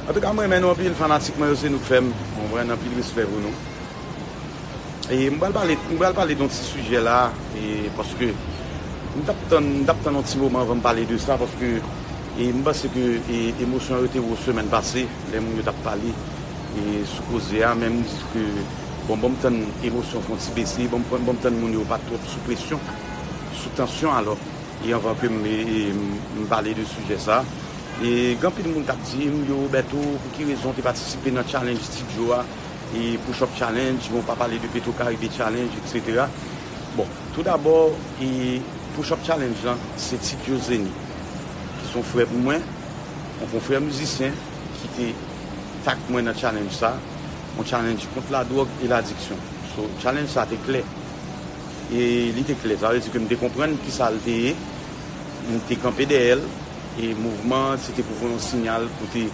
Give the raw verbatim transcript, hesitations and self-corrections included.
Antouka, mwen renmen nou anpil, fanatik mwen yo, se nou k fè m. Mwen pran anpil respè pou nou. E m pral pale, m pral pale de yon ti sijè la, e paske m t ap tann, m t ap tann yon ti moman anvan m pale de sa, paske e m panse ke e, emosyon yo te wo semèn pase, lè moun yo t ap pale e sou koze a, men m di ke, bon, ban m tann emosyon fè yon ti bese, ban m, ban m tann moun yo pa twòp sou presyon, sou tansyon, alò, e anvan ke m, e, e, m pale de sijè sa. E gen anpil moun k ap di m, yo, Roberto, pou ki rezon w te patisipe nan challenge Ti Djo a, e Push Up Challenge, men w pa pale de Petro Caribe Challenge, etsetera. Bon, toudabò, e Push Up Challenge lan, se Ti Djo Zeni, ki se yon frè pou mwen, yon konfrè mizisyen, ki te tag mwen nan challenge sa, yon challenge kont ladwòg e ladiksyon. So, challenge sa te klè. E li te klè, sa vle di ke m te konprann kisa l te ye, m te kanpe dèyè l, e mouvman an, se te pou voye yon siyal kote